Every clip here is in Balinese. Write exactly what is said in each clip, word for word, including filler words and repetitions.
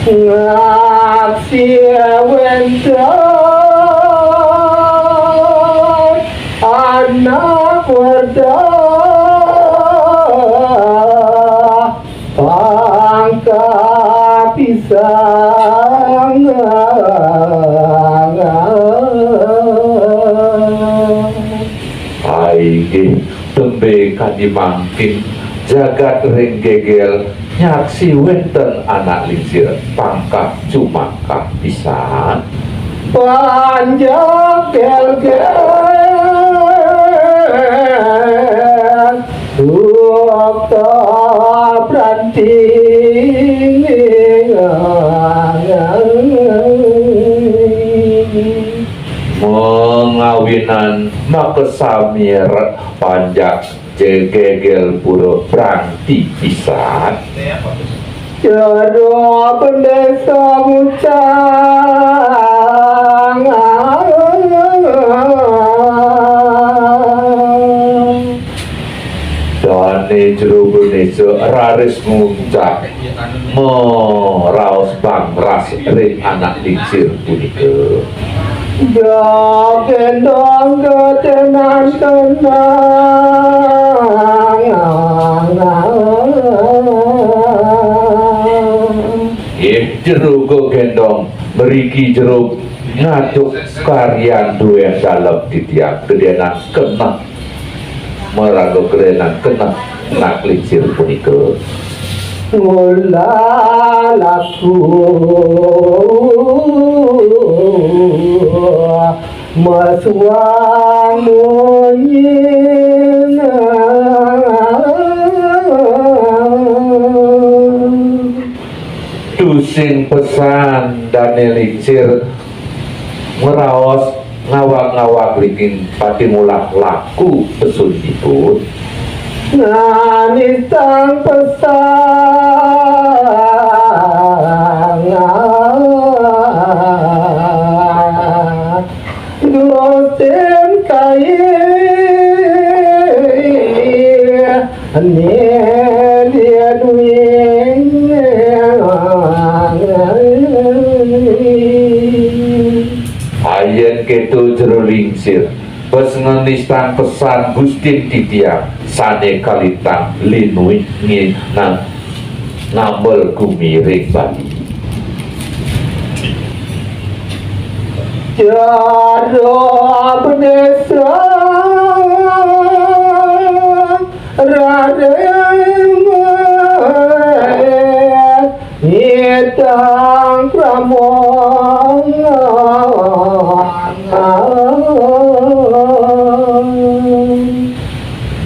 Ngaksi wénten anak wedah pangkah pisang. Ai nggih, tembé kadi mangkin jagat ring Gégél nyaksi wénten anak lingsir pangkah cumangkah pisan. Panjak Gégél Sukta Branti. Mangawinan makasami Panjak Gégél pura branti pisan. Jero bendésa ngucap. Dané jero bendésa raris ngucap, maraos pangras ring anak lingsir punika. Gak gendong gedénan tenang. Ih, jero Gak Gendong, mriki jero ngaduk karyan duén dalem titiang gedénan keneh. Maraga gedénan keneh anak lingsir punika. Mula laku masuang munyin. Tusing pesan dané lingsir ngraos ngawag-ngawag linggih pati ngulah laku pesunipun. Nganistang pesan Gustin kai. Ayén kéto jero lingsir, bes nganistang pesan Gustin titiang sané kalintang linuih nginang ngambel gumiring Bali. Jero bendésa raring ngidang krama.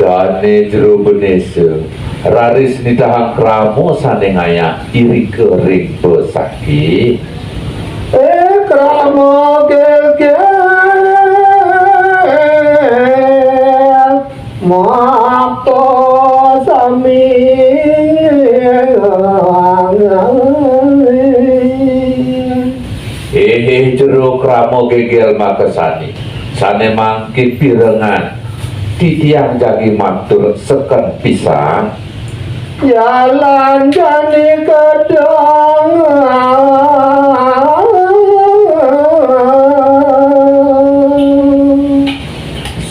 Dané jero bendésa raris nitahang krama sané ngayak irika ring besakih. Eh, krama Gégél makasami. Ih, jero krama Gégél makasami. Sané mangkin pirengan titiang jagi matur seken pisan. Jalan jani kedeng.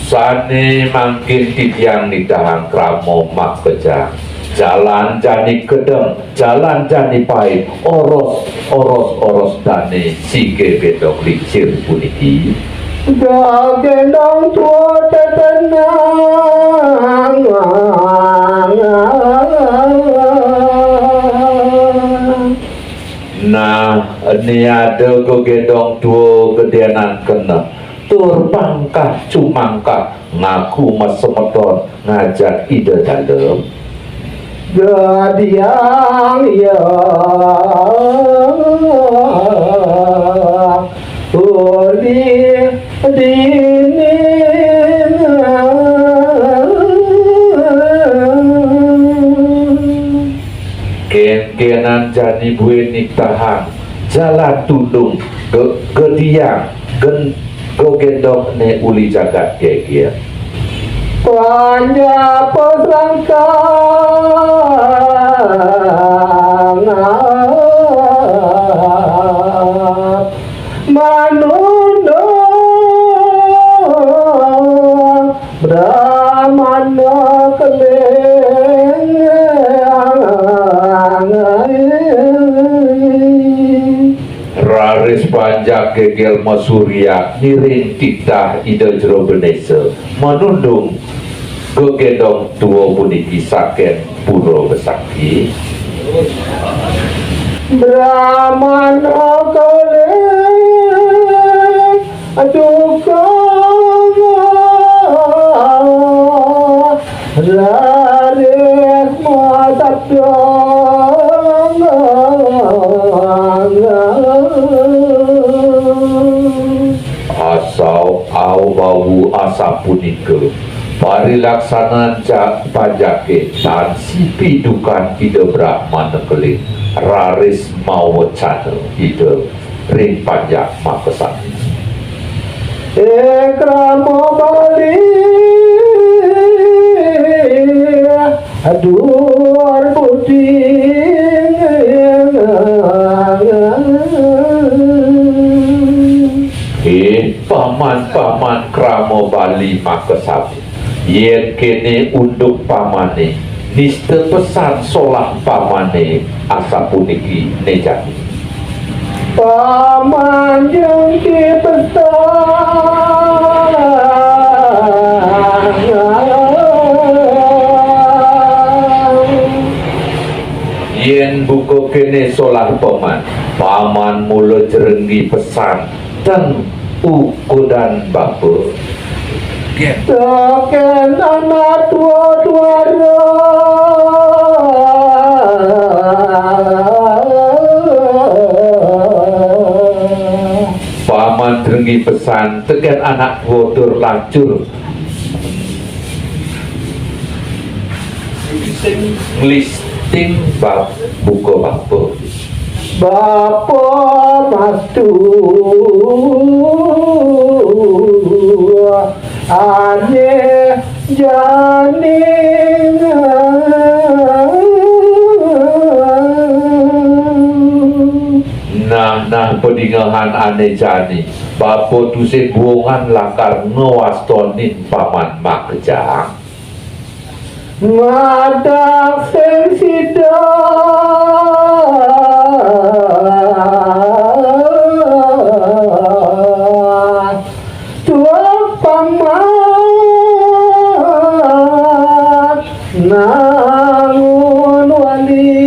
Sané mangkin titiang nitahang krama makejang. Jalan jani kedeng, jalan jani pait, oros, oros, oros dané siga gendong lingsir puniki. Gak gendong tua tetenang. Nah, né ada gegendong tua gedénan keneh, tur pangkah cumangkah ngaku masemeton ngajak Ida Dalem. Gadiang ya uli dini. Kénkénan jani buin nitahang jalan tundung ge-, gediang gen-, gegendong né uli jagat Gégél. Panjak pasangkang. Panjak geger masurya ngiring titah Ida Jero Benesa manundung gegendong tua puniki saking pura besakti. Brahmana kalih duka raris masabda. Asau au bau asapunika parilaksanan ja-, panjake tan sipi dukan Ida Brahmana Keling raris mawecana Ida ring panjak makasami. Eh, krama Bali aduh budi. Eh, paman-paman krama Bali makasami. Yen kene unduk pamane, nista pesan solah pamane asapuniki ne jani. Paman jengki pesan. Yen buka kene solah paman, paman mula jerenggi pesan ten ukudan bapa. Teken anak tua-tuara. Paman jerenggi pesan teken anak tua tur lacur. Nglisting bab buka bapa. Bapa mastu ane jani. Nah, nah, padingehan ane jani. Bapa tusing buungan lakar ngwastanin paman makejang. Madak sing sida. Tuah paman nangun wali.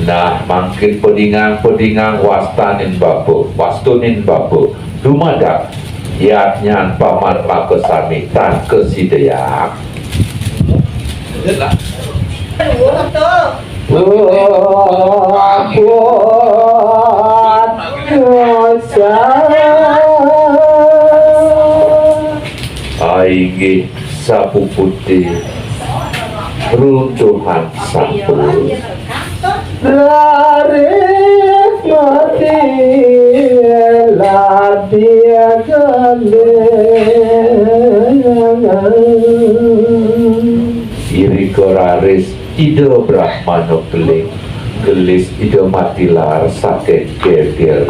Nah, mangkin padingang-padingang wastanin bapa, wastunin bapa. Dumadak yadnyan paman makasami tan kasidayang. Wah, wah, wah. Ainggih sapupute runtuhan sampun. Raris mati ladi galih. Irika raris Ida Brahmana Keling, gelis Ida Matilar saking geger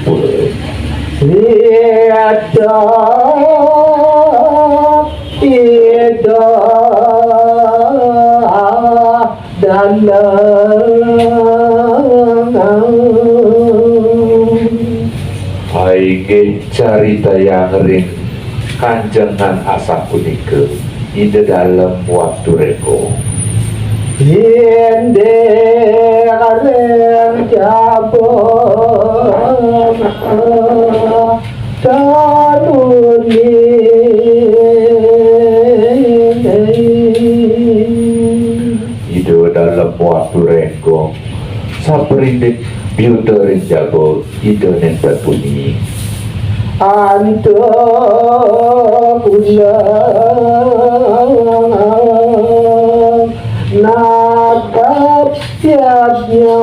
pura. Ida, Ida Dalem. Inggih caritayang ring kanjengan asapunika, Ida Dalem Waturénggong. Indik ring jaba tanuni. Ida Dalem Waturénggong, saprindik biuta ring jaba Ida nénten punyi. Antuk kula natap yadnya.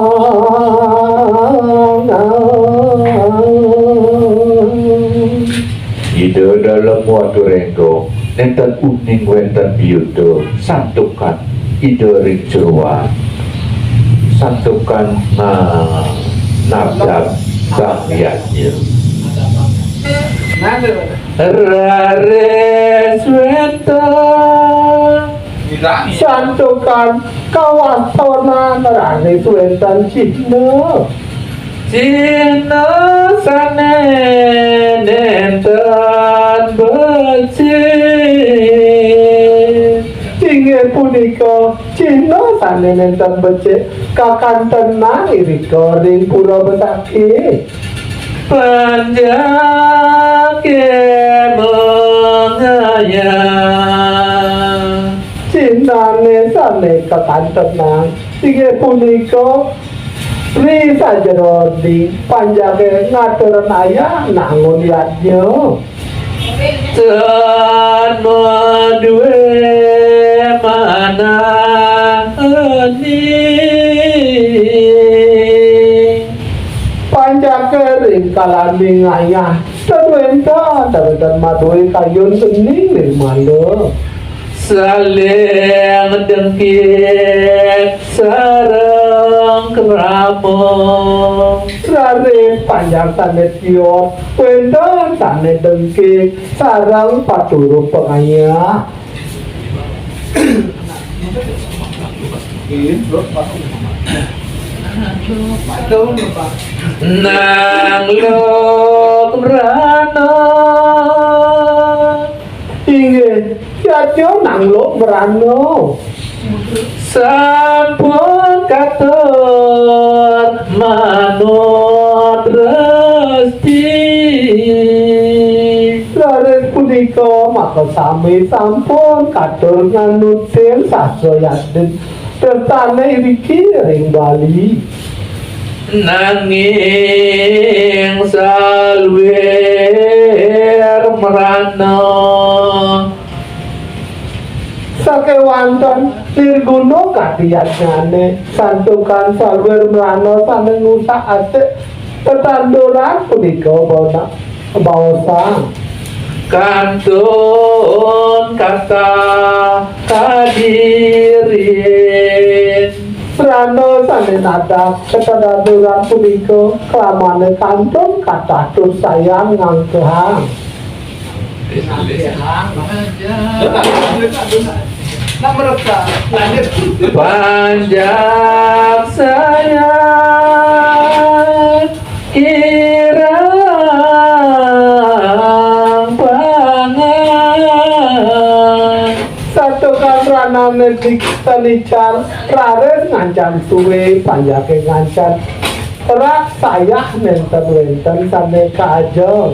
Ida Dalem Waturénggong, nénten uning wénten biuta santukan Ida ring jeroan, santukan na-, nabdab bang yadnya. Raris wénten santukan Kawastanan raris wénten cihna. Cihna sané nénten becik. Inggih punika cihna sané nénten becik kakantenan irika ring Pura Besakih. Panjaké mangayah. Cihnané sané kakantenan inggih punika ri sajeroning panjaké ngaturang ayah nangun yadnya. Tan madué manah eni. Panjaké ring kalaning ayah, tan wénten, tan wénten madué kayun eni nirmala. Saling dengkik sareng krama. Raris panjak sané tios, wénten sané dengkik sareng paturut pangayah. Nang Lok Mrana. Inggih, yadnya Nang Lok Mrana. Sampun katur manut resti. Raris punika maka sami sampun katur nganutin sastra yadin. Tresnané iriki ring Bali. Nanging saluir mrana. Sakéwanten nirguna kadiyatnyané, santukan saluir mrana sané ngusak-asik tetanduran punika bawana-, baosang. Kantun kathah kadirin. Mrana sané nadak tetanduran punika klamane kantun kathah tur sayang ngangkehang. Panjak sayang kirang pangan. Santukan mranane dik tenicar raris ngancan suwe panjake ngancan rak sayah nenten wenten sane kajeng.